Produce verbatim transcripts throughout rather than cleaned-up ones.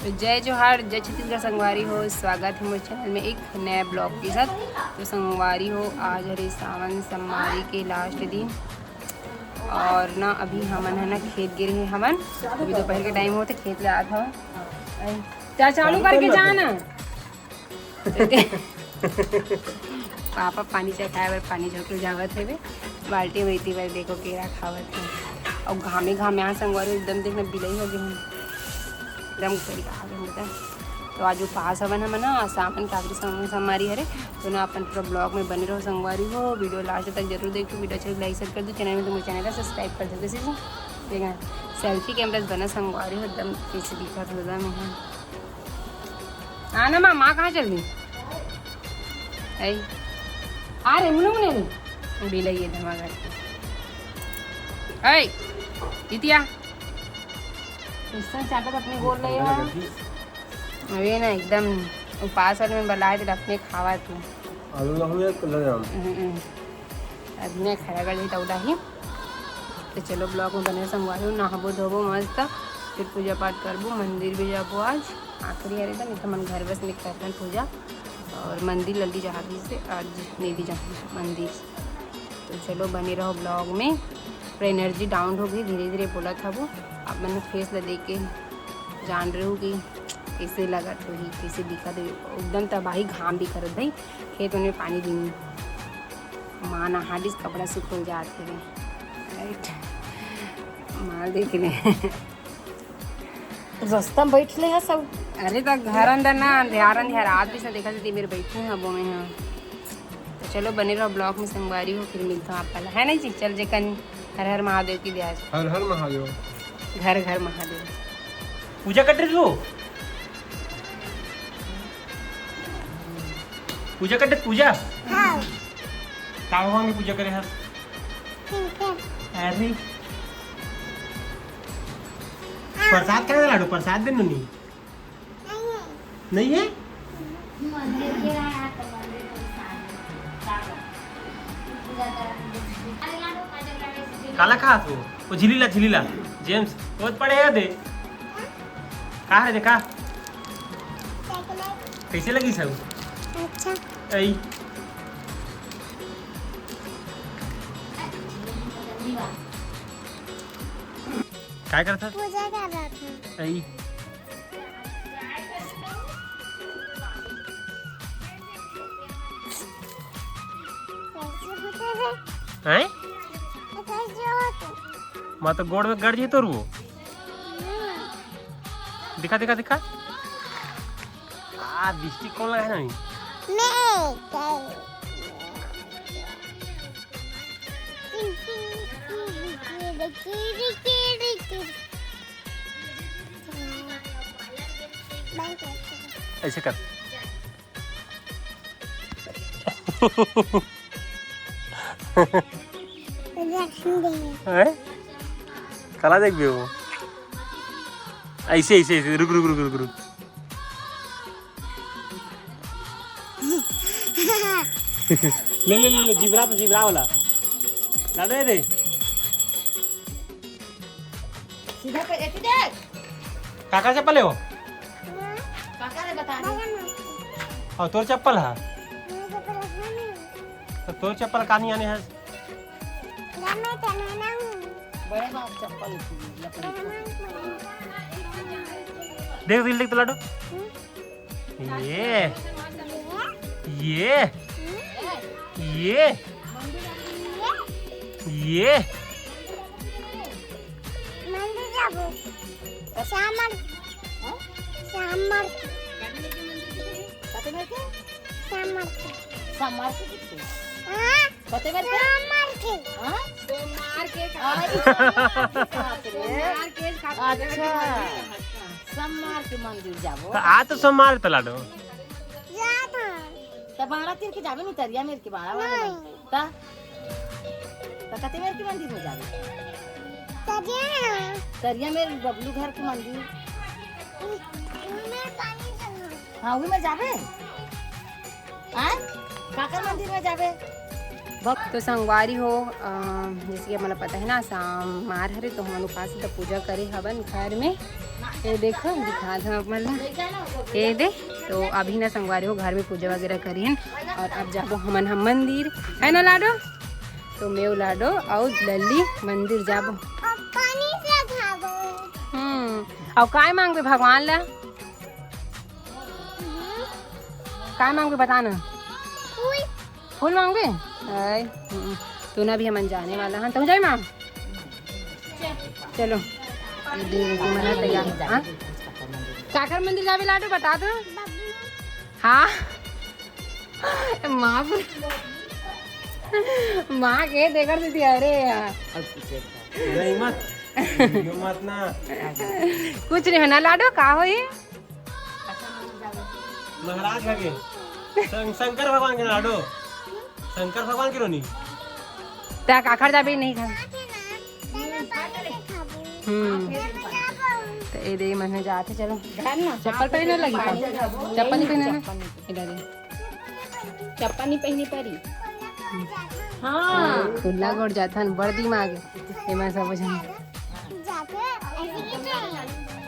तो जय जोहार, जय छत्तीसगढ़ संगवारी हो, स्वागत है मोर चैनल में एक नया ब्लॉग के साथ। तो संगवारी हो, आज हरे सावन सोमवारी के लास्ट दिन और ना अभी हमन है ना खेत गे रहे हमन। अभी दोपहर के टाइम होते, खेत ले आत हवन। चालू करके जा ना। पापा पानी चढ़ाए बर पानी झोंके जावत हेवे, बाल्टी में इतनी बार देखो केरा खावत हे। और घामे घामे यहाँ संगवारी एकदम देखना बिलई हो गई, एकदम करी आ गई मतलब। तो आज उपास हवन हमन ना, सावन काकरी सावन सोमवारी हरे। तो ना अपन पूरा ब्लॉग में बने रहो संगवारी हो, वीडियो लास्ट तक जरूर देखो। वीडियो अच्छा लाइक शेयर कर दो, चैनल में तो मोर चैनल ला सब्सक्राइब कर दो। किसी से देखना सेल्फी कैमरा से बना संगवारी हो, एकदम कैसे दिखत हो एकदम यहाँ। आना माँ, माँ कहाँ चल दी? ऐ, आ रे मुन्नू मुन्नू रे। बिलई ये धमाका। ऐ, इतिया। इससे चाटत अपने गोल ले आ। अबे ना एकदम उपास वाले में बलाए तो अपने खावा तू। आलू ना हुए, कलर आम। हम्म, हम्म। अब मैं खड़ा कर देता उड़ा ही। तो चलो ब्लॉग में बने संगवारी हो, नहाबो धोबो मस्त, फिर पूजा पाठ करबो, मंदिर भी जाबो आज। आखिरी हरे दिन, नहीं तो मन घर बस निकलतन पूजा और मंदिर लल्ली जहाँ भी से आज नहीं भी जाऊँ मंदिर। तो चलो बने रहो ब्लॉग में। पूरा एनर्जी डाउन हो गई, धीरे धीरे बोला था वो। आप मन फेस ला देख के जान रहे हो कि कैसे लगत होही, कैसे दिखत होही। एकदम तबाही, घाम भी करत भाई, खेत में पानी भी नहीं। माँ नहा लिस, कपड़ा सुखल जात हे। राइट, माँ देख ले। रस्ता में बैठ ले है सब। अरे तो घर अंदर ना, अंधियार अंधियार आदमी से देखा थी मेरे बैठे हैं वो में हाँ। तो चलो बने रहो ब्लॉग में संगवारी हो, फिर मिलता हूँ आप पहले, है नहीं जी? चल जेकन हर हर महादेव की ब्याज। हर हर महादेव। घर घर महादेव। पूजा कर रही तू? पूजा कर दे, पूजा। हाँ। का भगवान की पूजा करे हस? ठीक है। अरे। प्रसाद का लाडू, प्रसाद दे ननी। नहीं है। नहीं है? काला कहा तू? वो झिलीला, झिलीला। जेम्स, रोज पढ़े है दे। का है देखा? कैसे लगी सब? अच्छा। ऐ। काय करत हस? पूजा कर रहा था। ऐ। कैसे होते हैं? हैं? कैसे होते? मैं तो गोड़ में गड़ जी तोर वो। हम्म। दिखा, दिखा, दिखा। आ, लिपस्टिक कौन लगाए ना? मैं, ऐसे कर। हैं? कला देख भी वो। ऐसे, ऐसे, ऐसे, रुक, रुक, रुक, रुक, रुक। ले, ले, ले, ले, जिबरा तो जिबरा वाला। लाडो, ये दे। सीधा कर, एती देख। काकर चप्पल है वो? काकर है, बता दे। और तोर चप्पल है? तो तोर चप्पल का नहीं आने है? बड़े बाप चप्पल है, लकड़ी के। देख, दिल देख तो लाडो। ये, ये, ये, ये। मंदिर जाबो। शाम मार। हाँ? शाम मार। कते मार के? शाम मार के। शाम मार के किथे? हाँ? कते मार के? शाम मार के। हाँ? सोमवार के खा-, हाँ, ये सोमवार के खा-, सोमवार के खा-, अच्छा। सोमवार के मंदिर जाबो। तो आ तो सोमवार तो लाडो। जात हन। त बाड़ा तीर के जाबे नी, तरिया मेर के बाड़ा वाला नहीं। त, त कते मेर के मंदिर में जाबे? तरिया। तरिया मेर बबलू घर के मंदिर। उ-, उमे पानी जमा। हाँ, उमे जाबे। आय? काकर मंदिर में जाबे? तो संगवारी हो, अ, जैसे कि हमला पता है ना, सोमवार हरे तो हमन उपास त पूजा करे हवन घर में। ये देखो, दिखा दो आप मन ला। ये दे, तो अभी ना संगवारी हो घर में पूजा वगैरह करिहन और अब जाबो हमन हम मंदिर, है ना लाडो? तो मैं लाडो और लल्ली मंदिर जाबो। हम्म, और काय मांगबे भगवान ला? काय मांगबे बता ना। फूल मांगबे? हाय, हम्म, तो ना भी हमन जाने वाला हन। तो जाए माँ, चलो। ये दे, ये दे, मना तैयार। हाँ? काकर मंदिर जाबे लाडो, बता दो। हाँ। माँ बोल-, माँ के देखर दीदी, अरे यार। नहीं मत, यो मत ना। कुछ नहीं होना लाडो, का होई? महाराज हगे। शं-, शंकर भगवान के लाडो। शंकर भगवान के रोनी। ता काखर जाबे नहीं खा। हम्म। तो ये दे मन जाते, चलो। चप्पल पहने लगी था। चप्पल नहीं पहने ना। इधर दे। चप्पल नहीं पहनी परी। हाँ। खुला गोड़ जाथन, बड़ दिमाग है। ये मैं सब बुझाऊँ।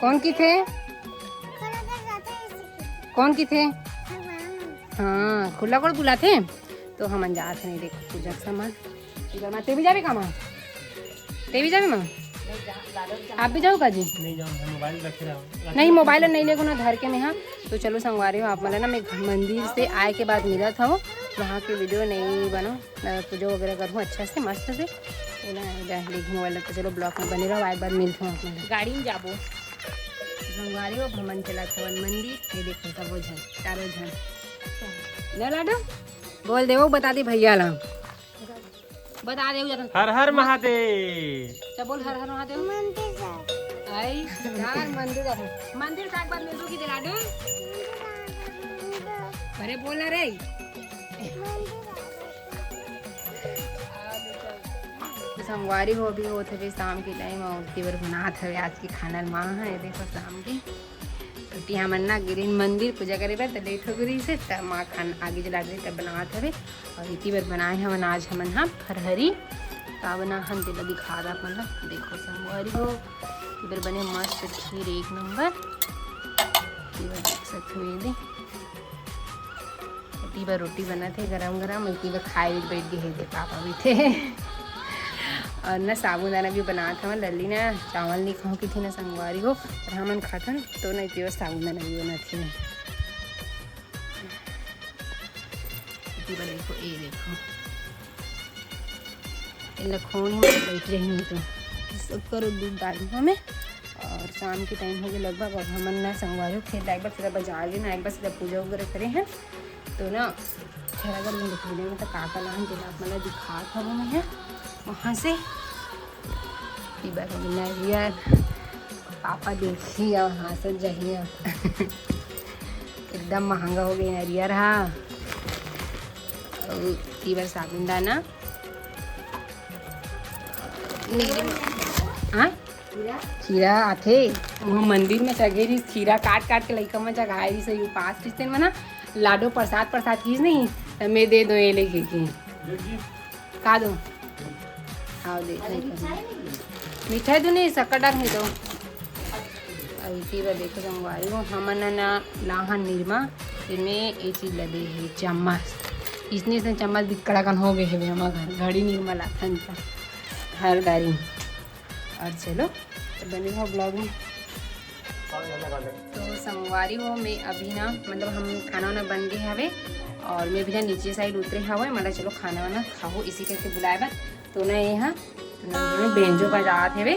कौन की थे? कौन की थे? हाँ, खुला गोड़ बुलाथे। तो हमन जात हन, देखो, पूजा के सामान। इधर माँ, ते भी जाबे का माँ? ते भी जाबे माँ? आप भी जाओ का जी? नहीं जाओ, हम मोबाइल रखे रहो। नहीं, मोबाइल नहीं लेगो ना, धर के मैं, हाँ। तो चलो संगवारी हो, आप मन ला ना मैं घ-, मंदिर से आए के बाद मिलत हूँ, वहाँ के वीडियो नहीं बनाओ, अ, पूजा वगैरह करूँ अच्छा से, मस्त से। ये ना, इधर देखो मोबाइल, तो चलो ब्लॉग में बने रहो, आए के बाद मिलत हूँ आप मन ला। गाड़ी में जाबो। संगवारी हो, हमन चलत हवन मंदिर। ये देखो, सबो झन, चारों झन। ना लाडो? बोल दे, वो बता दे भैया ला। बता दे, वो जाता। हर हर महादेव। चल बोल, हर हर महादेव। मंदिर जाबो। आई, यार, मंदिर जाबो। मंदिर का एक बार मिलबो की दे लाडो। अरे बोल ना रे। तो संगवारी हो, अभी होत हवे शाम के टाइम और तेवर बनात हवे आज के खाना ल माँ ह। ये देखो शाम के रोटी हमन ना गिरिन मंदिर पूजा करे बर, त लेट हो गई से, त माँ खान आगे जला दे, तब बनात हवे। और इति बर बनाए हमन आज हमन हा फरहरी। का बना हन तेला दिखा दा अपन ला। देखो संगवारी हो, इधर बने मस्त खीर एक नंबर। इधर देख सकते हो, ये दे। इति बर रोटी बनत हे गरम गरम, इति बर खाए बर बैठ गे हे दे पापा भी थे। और ना साबूदाना भी बनात हवन, लल्ली ना चावल नहीं खाओ की थी ना संगवारी हो, पर हमन खाथन तो ना इति बर साबूदाना भी बनत हे। इति बर देखो, ये देखो, एला खोन ही मत बैठ रही नहीं तो शक्कर और दूध डालू हमें। और शाम के टाइम हो गया लगभग, और हमन ना संगवारी हो खेत जाए बर, सीधा बाजार ले ना एक बार सीधा पूजा वगैरह करे हैं। तो ना थोड़ा अगर मैं दिखा देंगे तो का का लाहन, जेला आप मन ला दिखात हवं मैं ह। वहाँ से पीबर हो गया नरियर, पापा देखी और हाँसत जही अब। एकदम महंगा हो गया नरियर हा। और पीबर साबुन दाना। हाँ? खीरा आथे, वो मंदिर में चघे रहिस, खीरा काट काट के लइका मन चघाए रहिस, उपास रहिस तेन मन ह। लाडो प्रसाद, प्रसाद किस नहीं, त मैं दे दो ये लेके की। का दो? हाँ, दे, दे, दे। मिठाई दो नहीं, शक्कर डाल के दो। अभी तीरा देखो संगवारी हो, हमन ह ना लाहन निरमा, एमे ए चीज ल दे हे, चम्मच। इसने से चम्मच बिक्कड़ा कन हो गए हे हमर घर, घड़ी निरमा लाथन त हर गाड़ी। और चलो, तो बने रहो ब्लॉग में। तो संगवारी हो, मैं अभी ना, मतलब, हम खाना वाना बन गए हवे और मैं भी ना नीचे साइड उतरे हवे, मतलब, चलो खाना वाना खाओ, इसी करके बुलाए बर। तो ना ये हा, तो ना ये बेंजो बजात हवे,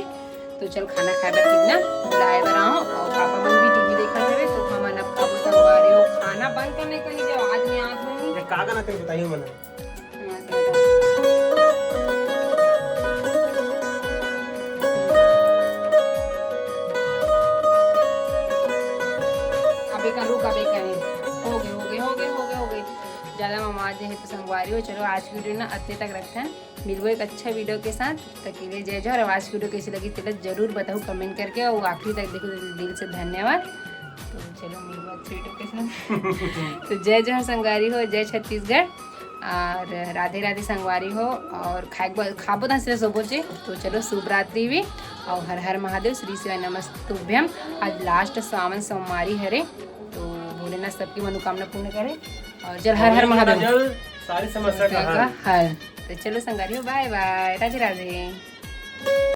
तो चल खाना खाए बर कितना बुलाए बर आओ, और पापा मन भी टीवी देखत हवे, तो हमन अब खाबो संगवारी हो, खाना बंद करने का नहीं, जब आज मैं आ गई। ये का गाना तेरे बताइए मना। अबे का रुक, अबे का नहीं। हो गए, हो गए, हो गए, हो गए, हो गए। ज्यादा आवाज नहीं है तो संगवारी हो। चलो आज की वीडियो ना अतने तक रखते हैं, मिलबो एक अच्छा वीडियो के साथ। तक के लिए जय जोहार। और आज की वीडियो कैसी लगी तेला जरूर बताओ कमेंट करके, और आखिरी तक देखो तो दिल से धन्यवाद। तो चलो मिलबो अच्छे वीडियो के साथ। तो जय जोहार संगवारी हो, जय छत्तीसगढ़। और राधे राधे संगवारी हो, और खाए ब-, खाबो तहाँ से सोबो चे। तो चलो शुभ रात्रि भी, और हर हर महादेव, श्री शिवाय नमस्तुभ्यम। आज लास्ट सावन सोमवारी हरे, तो भोलेनाथ सबकी मनोकामना पूर्ण करे। और चल हर हर महादेव। जल सारी समस्या का हल। हल। तो चलो संगवारी हो, बाय बाय, राधे राधे।